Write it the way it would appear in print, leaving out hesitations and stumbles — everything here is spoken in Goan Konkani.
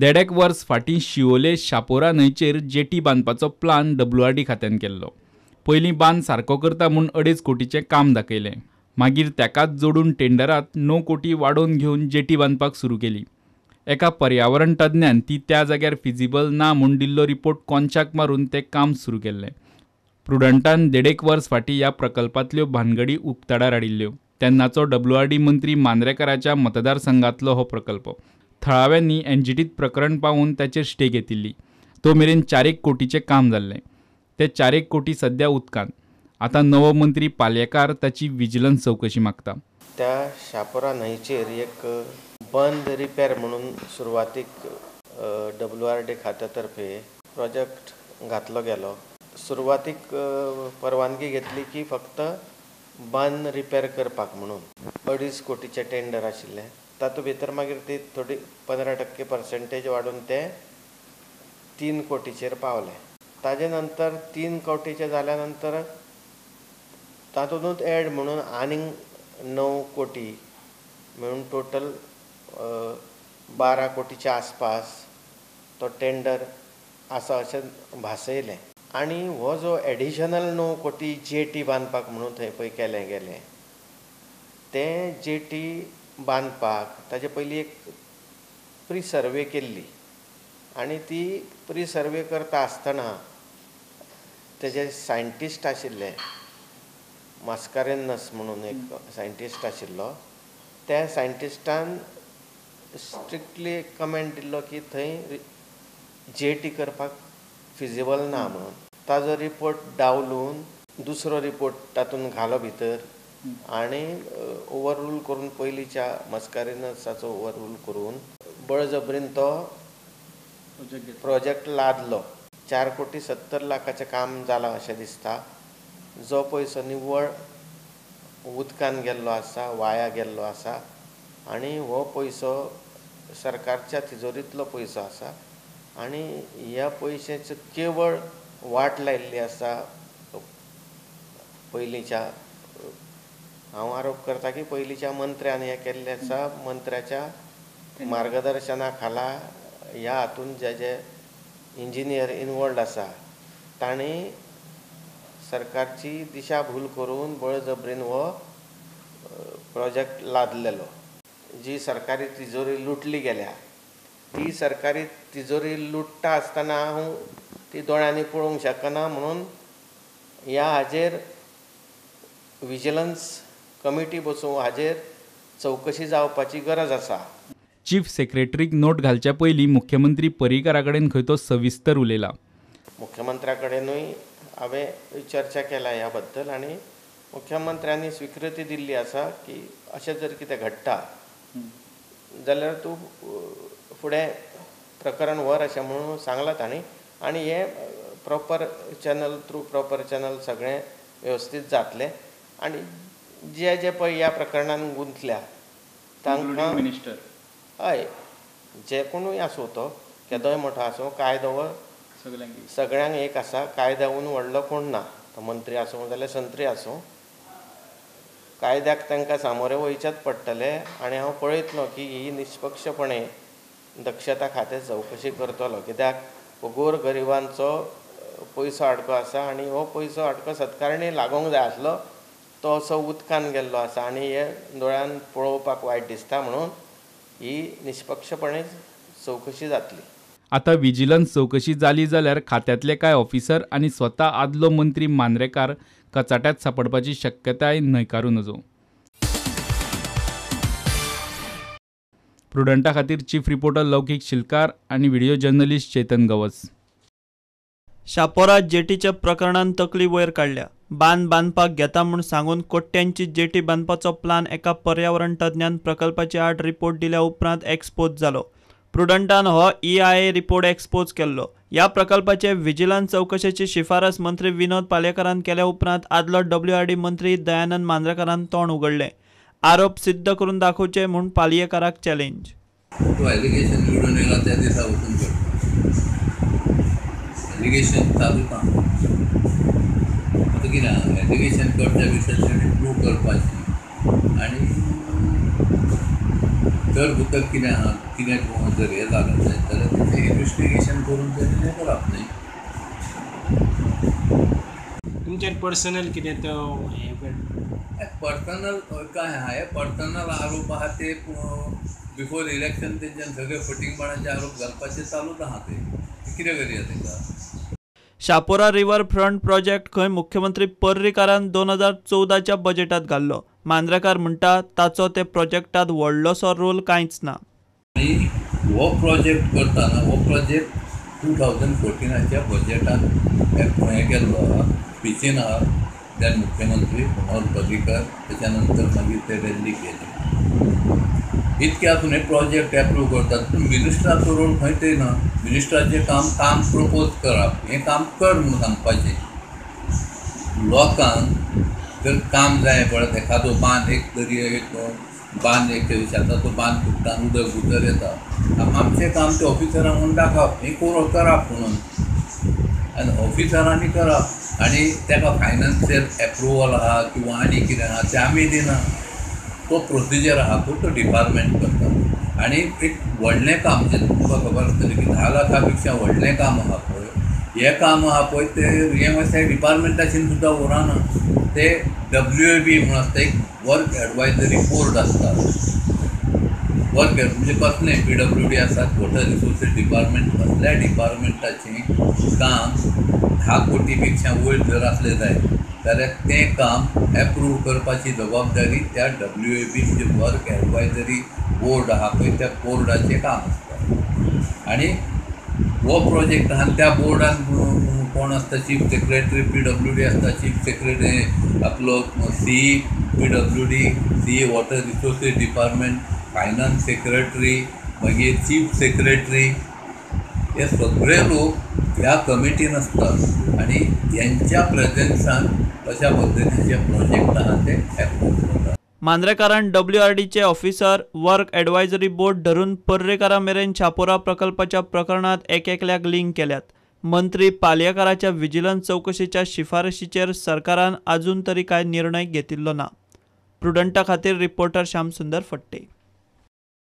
देडेक वर्स फाटीं शिवोले शापोरा न्हंयचेर जेटी बांदपाचो प्लान डब्ल्यूआरडी खात्यान केल्लो. पयलीं बांद सारको करता म्हूण 2.5 कोटीचें काम दाखयलें. मागीर ताकाच जोडून टेंडरांत 9 कोटी वाडोवन घेवन जेटी बांदपाक सुरू केली. एका पर्यावरण तज्ञान ती त्या जाग्यार फिजिबल ना म्हूण दिल्लो रिपोर्ट कोनशाक मारून तें काम सुरू केल्लें. प्रुडंटान 1.5 वर्स फाटीं ह्या प्रकल्पांतल्यो भानगडी उक्ताडार हाडिल्ल्यो. तेन्नाचो डब्ल्यूआरडी मंत्री मांद्रेकाराच्या मतदारसंघांतलो हो प्रकल्प. थळाव्यांनी एनजीटीत प्रकरण पावून ताचेर स्टे घेतिल्ली. तो मेरेन 4 कोटीचें काम जाल्लें. ते 4 कोटी सद्या उदकांत. आतां नवो मंत्री पालयेकार ताची विजिलन्स चवकशी मागता. त्या शापोरा न्हंयचेर एक बंद रिपेर म्हणून सुरवातीक डब्ल्यूआरडी खात्या तर्फे प्रोजेक्ट घातलो गेलो. सुरवातीक परवानगी घेतली की फक्त बंद रिपेर करपाक म्हणून 2.5 कोटीचें टेंडर आशिल्लें. तातूंत भितर मागीर ती थोडी 15% पर्सेंटेज वाडून ते 3 कोटीचेर पावले. ताजे नंतर 3 कोटीचे जाल्या नंतर तातूंतच एड म्हणून आनीक 9 कोटी म्हणून टोटल 12 कोटीच्या आसपास तो टेंडर आसा अशें भासयलें. आनी हो जो एडिशनल 9 कोटी जेटी बांदपाक म्हणून थंय पळय केलें गेलें, तें जेटी बांदपाक ताजे पयलीं एक प्री सर्वे केल्ली आनी ती प्री सर्वे करता आसतना तेजे सायंटिस्ट आशिल्ले, मास्कारेन्हस म्हणून एक सायंटिस्ट आशिल्लो, त्या सायंटिस्टान स्ट्रिक्टली कमेंट दिल्लो की थंय जेटी करपाक फिजिबल ना म्हणून. ताजो रिपोर्ट डावलून दुसरो रिपोर्ट तातूंत घालो भितर आनी ओवररूल करून पयलींच्या मस्कारेन्हसाचो ओवररूल करून बळजबरीन तो प्रोजेक्ट लादलो. 4 कोटी 70 लाखाचें काम जालां अशें दिसता. जो पयसो निव्वळ उदकान गेल्लो आसा, वाया गेल्लो आसा आनी हो पयसो सरकारच्या तिजोरींतलो पयसो आसा आनी ह्या पयशांची केवळ वाट लायिल्ली आसा. पयलींच्या हांव आरोप करता की पयलींच्या मंत्र्यान हें केल्लें आसा. मंत्र्याच्या मार्गदर्शना खाला ह्या हातूंत जे जे इंजिनियर इनवॉल्ड आसा तांणी सरकारची दिशा भूल करून बळजबरीन हो प्रोजेक्ट लादलेलो. जी सरकारी तिजोरी लुटली गेल्या ती सरकारी तिजोरी लुट्टा आसतना हांव ती दोळ्यांनी पळोवंक शकना म्हणून ह्या हाजेर विजिलन्स कमिटी बसून हाजेर चवकशी जावपाची गरज आसा. चीफ सेक्रेटरीक नोट घालच्या पयलीं मुख्यमंत्री पर्रीकारा कडेन खंय तो सविस्तर उलयला. मुख्यमंत्र्या कडेनूय हांवें चर्चा केला ह्या बद्दल आनी मुख्यमंत्र्यांनी स्विकृती दिल्ली आसा की अशें जर कितें घडटा जाल्यार तूं फुडें प्रकरण व्हर अशें म्हणून सांगलां तांणी. आनी हें proper channel through proper channel सगळें वेवस्थीत जातलें आनी जे जे पळय ह्या प्रकरणान गुंतल्या तांकां मिनिस्टर हय जे कोणूय आसूं, तो केदोय मोठो आसूं, कायदो हो सगळ्यांक एक आसा. कायद्याहून व्हडलो कोण ना, तो मंत्री आसूं जाल्यार संत्री आसूं, कायद्याक तांकां सामोरे वयचेंच पडटलें. आनी हांव पळयतलो की ही निष्पक्षपणे दक्षता खातें चवकशी करतलो, कित्याक गोर गरिबांचो पयसो आडको आसा आनी हो पयसो आडको सत्कारणी लागोंक जाय आसलो, तो असो उदकान गेल्लो आसा आनी हे दोळ्यान पळोवपाक वायट दिसता म्हणून ही निष्पक्षपणे चवकशी जातली. आतां विजिलन्स चवकशी जाली जाल्यार खात्यांतले कांय ऑफिसर आनी स्वता आदलो मंत्री मांद्रेकार कचाट्यांत सांपडपाची शक्यताय न्हयकारूं नजो. प्रुडंटा खातीर चीफ रिपोर्टर लौकीक शिलकार आनी व्हिडिओ जर्नलिस्ट चेतन गवस. शापोरा जेटीच्या प्रकरणान तकली वयर काडल्या. बांद बांदपाक घेता म्हूण सांगून कोट्यांची जेटी बांदपाचो प्लान एका पर्यावरण तज्ञान प्रकल्पाचे आड रिपोर्ट दिल्या उपरांत एक्सपोज जालो. प्रुडंटान हो EIA report expose केल्लो. ह्या प्रकल्पाचे विजिलन्स चवकशेची शिफारस मंत्री विनोद पालयेकारान केल्या उपरांत आदलो डब्ल्यूआरडी मंत्री दयानंद मांद्रेकारान तोंड उगडलें. आरोप सिद्ध करून दाखोवचे म्हूण पालयेकाराक चॅलेंज. तो एलिगेशन निवडून येयला त्या दिसा वचून करता एलिगेशन चालू ना. आतां कितें आहा, एलिगेशन करच्या भितर तेणी प्रूव करपाची आनी भितर भितर कितें आहा, कितें जर हें जालें जायत जाल्यार तेचें इन्वेस्टिगेशन करून तें हें करप न्ही. तुमचेर पर्सनल कितें तो हें पर्सनल काय आहा, हे पर्सनल आरोप आहा ते बिफोर इलेक्शन तेंच्यान सगळे फटींगपणाचे आरोप घालपाचे चालूच आहा, ते कितें करया तेंकां. शापोरा रिवर फ्रंट प्रोजेक्ट खंय मुख्यमंत्री पर्रीकारान 2014च्या बजेटात घाल्लो. मांद्रेकार म्हणटा ताचो ते प्रोजेक्टात व्हडलोसो रोल कांयच ना. आनी हो प्रोजेक्ट करतना हो प्रोजेक्ट 2014च्या बजेटात हें केल्लो आहा, स्पिचीन आहा त्यान मुख्यमंत्री मनोहर पर्रीकर, तेच्या नंतर मागीर ते रॅलीक गेले. इतके आसून हे प्रोजेक्ट एप्रूव करतात पूण मिनिस्टराचो रोल खंय तरी ना. मिनिस्टराचें काम काम प्रपोज करप, हें काम कर म्हणून सांगपाचें. लोकांक जर काम जाय पळय, एखादो बांद एक तरी एक बांद एक शेताचो बांद फुट्टा आनी उदक भितर येता, आमचें काम ते ऑफिसरांक म्हणून दाखोवप हें करप म्हणून, आनी ऑफिसरांनी करप आनी ताका फायनान्शियल एप्रुवल आहा किंवा आनी कितें आहा तें आमी दिना. तो प्रोसिजर आहा पळय तो डिपार्टमेंट करता. आनी एक व्हडलें काम जें तुमकां खबर आसतलें की 10 लाखा पेक्षा व्हडलें काम आहा पळय, हें काम आहा पळय तें हें मातशें डिपार्टमेंटाचेर सुद्दां उरना. ते WAB म्हणून आसता, एक वर्क एडवायजरी बोर्ड आसता. वर्क म्हणजे कसलें PWD आसात, वॉटर रिसोर्सीस डिपार्टमेंट, कसल्या डिपार्टमेंटाचें काम 10 कोटी पेक्षा वयर जर आसलें जायत जाल्यार तें काम एप्रूव करपाची जबाबदारी त्या WAB म्हणजे वर्क एडवायजरी बोर्ड आहा पळय त्या बोर्डाचें काम आसता. आनी हो प्रोजेक्ट आहा त्या बोर्डान कोण आसता, चीफ सेक्रेटरी PWD आसता, चीफ सेक्रेटरी आपलो CE PWD, CE water resources department, finance secretary, मागीर चीफ सेक्रेटरी, हे सगळे लोक ह्या कमिटीन आसतात आनी हेंच्या प्रेजेन्सान अशा पद्दतीचे प्रोजेक्ट आहा ते एप्रूव करतात. मांद्रेकारान WRDचे ऑफिसर वर्क एडवायजरी बोर्ड धरून पर्रीकारा मेरेन शापोरा प्रकल्पाच्या प्रकरणात एक एकल्याक लिंक केल्यात. मंत्री पालयेकाराच्या विजिलन्स चवकशेच्या शिफारशीचेर सरकारान अजून तरी कांय निर्णय घेतिल्लो ना. प्रुडंटा खातीर रिपोर्टर श्यामसुंदर फट्टे.